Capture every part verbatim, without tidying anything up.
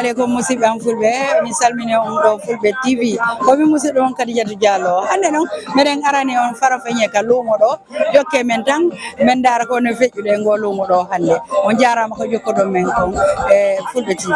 E ko musidɓe am fulɓe, min salmini on ɗo Fulɓe T V. Ko min musidɗo on Kadijatu Diallo. Hannde noon, meɗen arani on Farafeñe ka luumo ɗo. Jokke men tan, men ndaara ko no feƴƴude e ngoo luumo ɗo hannde. On jaaraama ko jokkoɗon men kon e Fulɓe T V.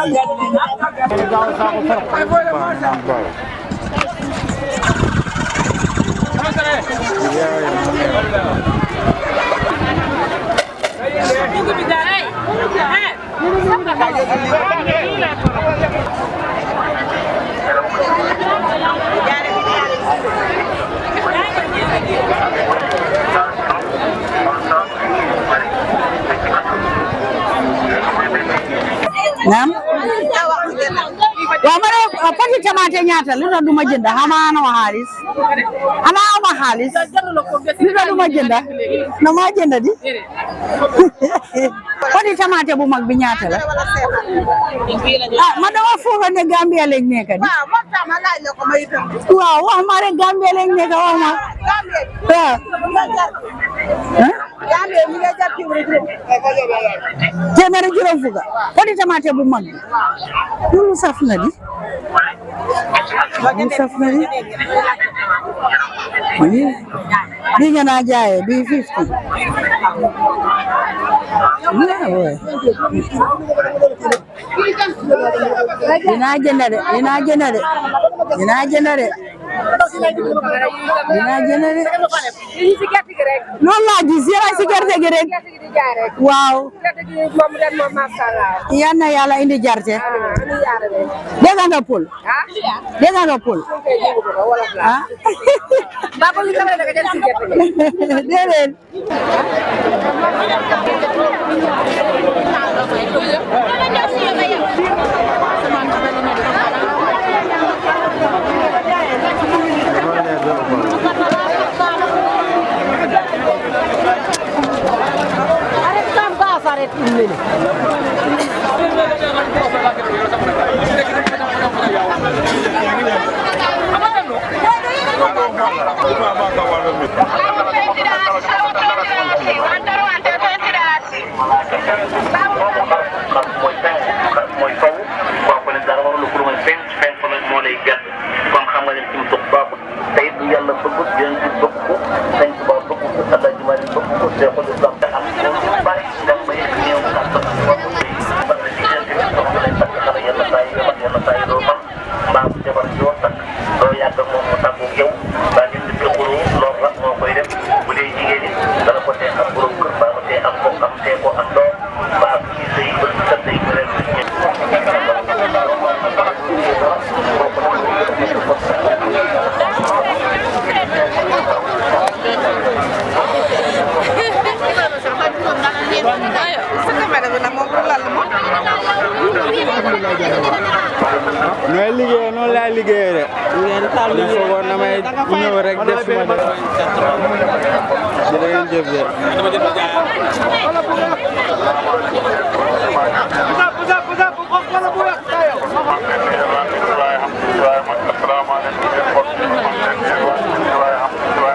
Naam. Waaw, ma ne, ah, poti tamaate ñaata? Lu tax du ma jënd? Xanaa na ma xaalis. Xanaa ama xaalis. Lu tax du ma jënd? Na ma jënd di. Poti tamaate bu mag bi ñaata la? Ah, ma dama foog ne Gambia lañ nekk di. Waaw, wax ma rek, Gambia lañ nekk, wax ma. Waaw. Hein? Téeméer ak juróom fukk. Poti tamaate bu mag bi. Loolu saf na di. Loolu saf na di. Bii, bii ngeen a jaayee, bii fifty. Yeah, boy. Dinaa jënd de, dinaa jënd de, dinaa jënd de, dinaa jënd de. Loolu laa gis, yéen a si gerte gi rek. Waaw. Yal na Yàlla indi jarte. Dégg nga Pël? Dégg nga Pël? Ah? Déedéet. Mooy penku, mooy sowu, kooku ne dara warul ko lu mooy penku, penku nag moo lay gedd. Kon xam nga ne fi mu toog baaxul. Te it lu Yàlla bëggut, Yonent bi bëgg ko, Sëñ Tuubaa bëgg ko, Alaaji Maalik bëgg ko, Seexul Islaam te am loolu lu bari dem ba yëg néew kàttan. Parce que diggante bi soxna lay takk xale, yenn saa yi yow ak yenn saa yi doo man. Mbaa bu jabar joo takk, doo yàgg ak moom mu tàggu ak yow, mbaa ngeen di xuloo, loolu rab moo koy def. Bu dee jigéen it, dana ko tee am borom kër, mbaa mu tee am mbokkam, tee ko am doom, mbaa bu ñuy sëy ba sa sëy bu leen di ñëw. Nooy liggéey, noonu laay liggéey de. Ñu foogoon damay ñëw rek def suma def. Jërë ngeen jëf de.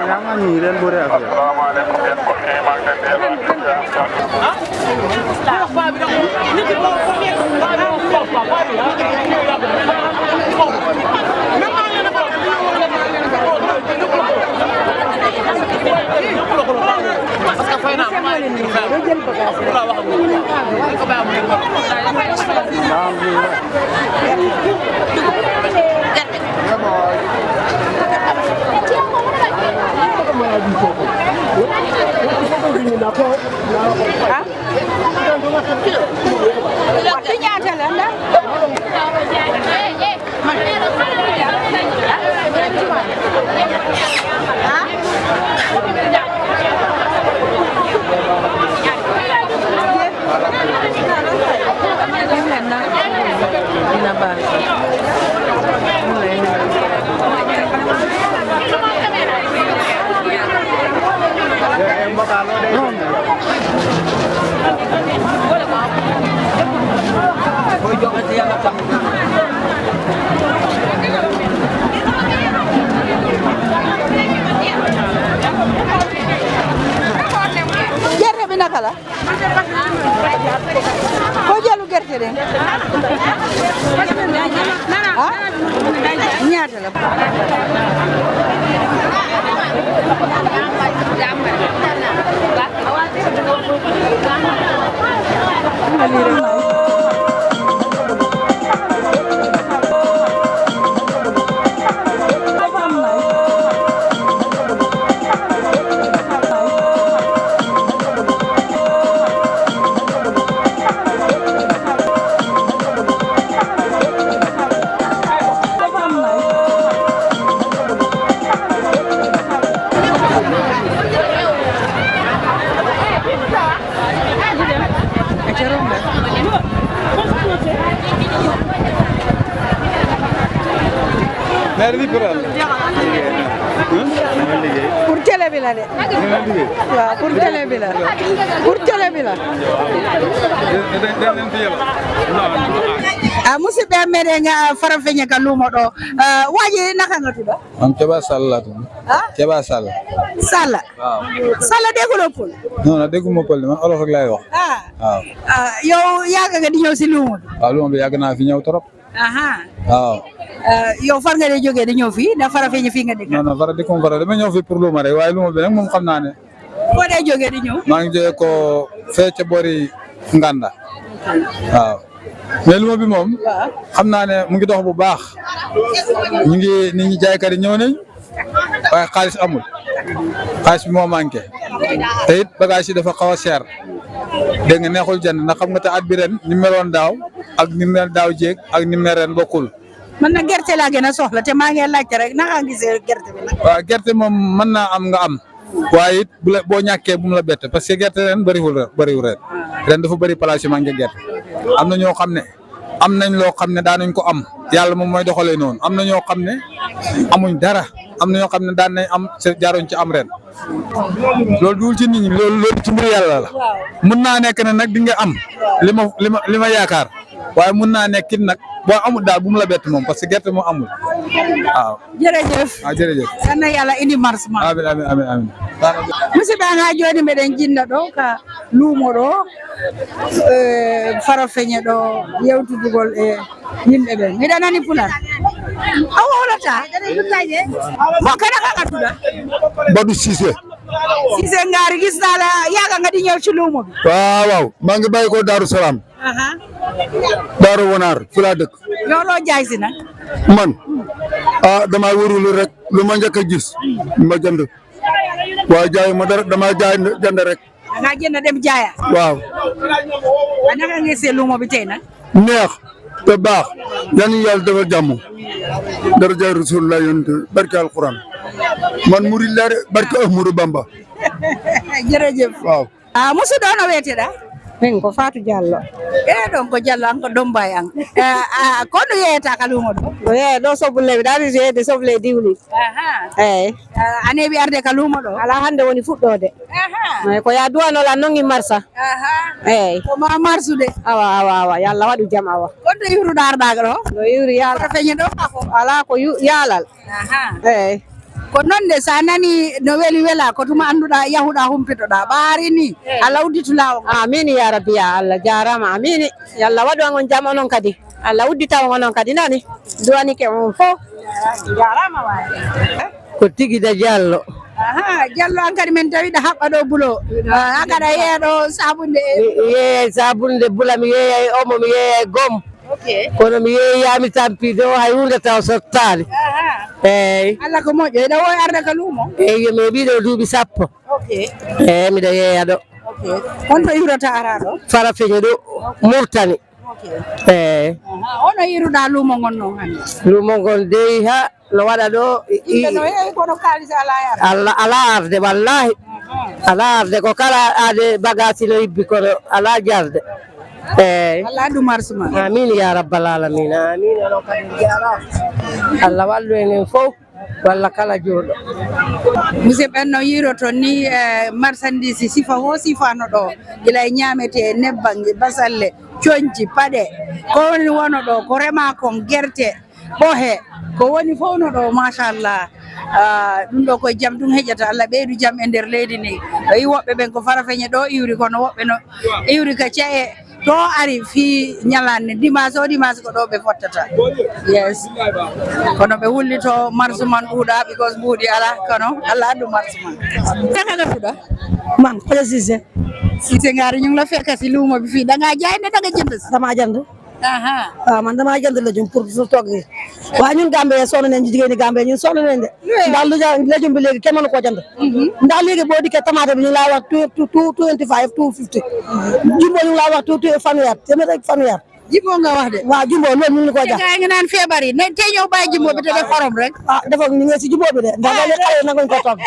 Yaa ngi nii ren bu rëy affaire. Gerte bi naka la? Ko jëlu Gerte ɗen. Ha? Ñaata la? Pour télé bi la de. Waaw, pour télé bi la. Pour télé bi la. Ah, musidɓe am, meɗen, ah, Farafeñe ka luumo ɗo. Ah, waaji, naka nga tudd? Am Keba Sall laa tudd. Ah? Keba Sall. Sall. Waaw. Sall, dégguloo Pël? Non, non, dégguma Pël de, man olof rek laay wax. Ah. Waaw. Ah, yow yàgg nga di ñëw si luumo bi? Waaw, luumo bi yàgg naa fi ñëw trop. Aha. Waaw. Ah, yow fan nga dee jógee di ñëw fii? Ndax Farafeñe fii nga dëkk? Non, non, Fara dëkkuma Fara. Dama ñëw fii pour luuma rek, waaye luuma bi nag moom xam naa ne. Foo dee jógee di ñëw? Maa ngi jógee ko fee ca boori Nganda. Waaw. Mais luuma bi moom, waaw, xam naa ne mu ngi dox bu baax. Ñu ngi, nit ñi jaaykat yi ñëw nañ, waaye xaalis amul. Xaalis bi moo manqué. Te it bagage yi dafa xaw a cher. Dégg nga, neexul jënd, ndax xam nga te at bi ren ni meloon daaw ak ni mel daaw jéeg ak ni mel ren bokkul. Man na gerte laa gën a soxla te maa ngi laajte rek, naka nga gisee gerte bi nag? Waaw, gerte moom mën naa am nga am. Waaye it bu la, boo ñàkkee bu mu la bett, parce que gerte ren bëriwul ren, bëriwul ren. Ren dafa bëri place yu manqué gerte. Am na ñoo xam ne am nañ loo xam ne daanañ ko am. Yàlla moom mooy doxalee noonu. Am na ñoo xam ne amuñ dara. Am na ñoo xam ne daan nañ am, se-, jaaroon ci am ren. Loolu duul ci nit ñi, loolu, loolu ci mbir Yàlla la. Waaw. Mën naa nekk ne nag di nga am li ma, li ma, li ma yaakaar. Waaye mën naa nekk it nag boo amul daal bu mu la bett moom, parce que gerte moo amul. Waaw. Jërëjëf. Ah, jërëjëf. Yal na Yàlla indi mars ma. Amin, amin, amin, amin. Musidɓe, haa jooni meɗen jinna ɗo ka luumo ɗo, eh, Farafeñe ɗo, yewtidugol e yimɓe ɓen. Miɗa nani Pular. A wowlata. Mo kana ka kadduɗa? Badu Cissé. Cissé, ngaari gis naa la, yàgg nga di ñëw ci luumo bi. Waaw, waaw. Maa ngi bàyyi ko Daaru Salaam. Aha. Daaru Wonaar, fi laa dëkk. Yow loo jaay si nag? Man? Ah, damaa wërul rek. Lu ma njëkk a gis, ma jënd. Waaye jaayu ma dara, damaa jaay, jënd rek. Da ngaa jënd dem jaaya? Waaw. Ah, naka nga gisee luumo bi tey nag? Neex te baax. Yal na Yàlla defal jàmm. Daraja Rasulullah yonent, barke Alquran. Man murid laa de, barke Ahmadou Bamba. Jërëjëf. Waaw. Ah, musidɗo, no weeteɗaa? Min ko Fatou Diallo. Eh, ɗon ko Diallo, an ko Dombay an. Eh, ah, ko no yeeyata ka luumo ɗo? No yeeya ɗo sobulle, mi ɗaani yeeyde soble e diwlin. Aha. Eey. Ah, a neeɓi arde ka luumo ɗo? Alaa, hannde woni fuɗɗoode. Aha. Eey, ko yaa duwanol an non in marsa. Aha. Eey. Ko ma marsude? Awa, awa, awa. Yo Allah waɗu jam, awa. Ko honto iwruɗaa ardaaka ɗo? No iwri yaalal. Ko feñe ɗo maa ko? Alaa ko yu-, yaalal. Aha. Eey. Ko noon de, so a nanii no weli welaa, ko tuma annduɗaa yahuɗaa humpitoɗaa. Ɓaari ni, eey, Allah udditu laawol ngol. Amiin yaa Rabbi, yaa Allah, jaaraama, amiin. Yo Allah waɗu on jam onon kadi. Allah uddita on onon kadi, nani? Duwanike on fof. Jaaraama waay. Ko tigi da Diallo. Aha, Diallo, an kadi min tawi ɗa haɓɓa ɗo bulo. Ah, an kadi a yeeya ɗo sabunde e mi yeeya sabunde bula, mi yeeya e omo, mi yeeya e gom. Ok. Kono mi yeeyaama tampi ɗo, hay huunde taw sottaani. Aha. Eey. Allah ko moƴƴo, eɗa woowi arde ka luumo? Eey, yo mi heɓii ɗo duuɓi sappo. Ok. Eey, miɗo yeeya ɗo. Ok. Honto iwrata ara ɗo? Farafeñe ɗo, Murtani. Ok. Eey. Aha. Hono iwruɗaa luumo ngon non hannde? Luumo ngon dey, ha, no waɗa ɗo, i-, yimɓe no heewi, kono kaalis alaa e arde. Allah, alaa arde, wallaahi. Aha. Alaa arde, ko kala aade bagaasi no yibbi, kono alaa jarde. Eey. Allah addu mars ma. Amiin yaa rabbal aalamiin. Amiin. Onon kadi jaaraama. Allah wallu en en fof, walla kala juulɗo. Musidɓe, no yiiroton ni, eh, marchandise sifa wo sifa no ɗo. Gila e ñaametee, nebban, basalle, coñci, paɗe. Ko woni wono ɗo, ko remaa kon, gerte, ɓohe, ko woni fof no ɗo, machallah. Ah, ɗum ɗo ko jam ɗum heƴata, Allah ɓeydu jam e nder leydi ndi. Tawi woɓɓe ɓen ko Farafeñe ɗo iwri, kono woɓɓe no iwri ka ce'e, To ari fii ñalaande dimanche o, dimanche ko ɗo ɓe fottata. Yes. Kono ɓe wullito marche man ɗuuɗa, because mbuuɗi alaa, kono Allah addu marche man. Naka nga tudd? Man, Kodja Cissé. Cissé Ngari, ñu ngi la fekk si luuma bi fii. Da ngaa jaay ne da nga jënd si? Damaa jënd. Aha. Waaw, man damaa jënd lëjum pour su toggee. Waaye ñun Gambie sonn nañ, jigéen ñi Gambie ñun sonn nañ de. Ndax lu ja-, lëjum bi léegi kenn mënu koo jënd. Ndax léegi boo dikkee tamaate bi ñu ngi laa wax two, two, two twenty-five, two fifty. Jumbo ñu ngi laa wax two, two fanweer, téeméer ak fanweer. Jumbo nga wax de. Waaw, jumbo loolu ñu ngi ko jax. Gaa yi nga naan feebar yi, ne tey ñëw bàyyi jumbo bi te def xorom rek. Ah, dafa ñu ngi si jumbo bi de. Ndax loolu xale yi nanguñ ko togg.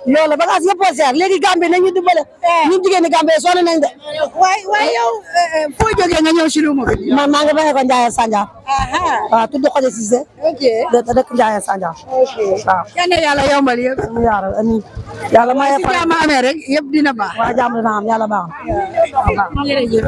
Loolu bagage yëpp a seer. Léegi Gambie nañ ñu dimbale. Ñun jigéen ñi Gambie sonn nañ de. Waaye, waaye yow, eh, eh, foo jógee nga ñëw si luuma bi? Man, maa ngi bàyyi ko Ndiaye Sandiar. Aha. Waaw, tudd Kodja Cissé. Ok. De, de, dëkk Ndiaye Sandiar. Ok. Waaw. Yal na Yàlla yombal yëpp. Amiin yaa Rabbi, amiin. Yàlla may si jàmm amee rek, yëpp dina baax. Waaw, jàmm dina am, Yàlla baax na. Jërëjëf.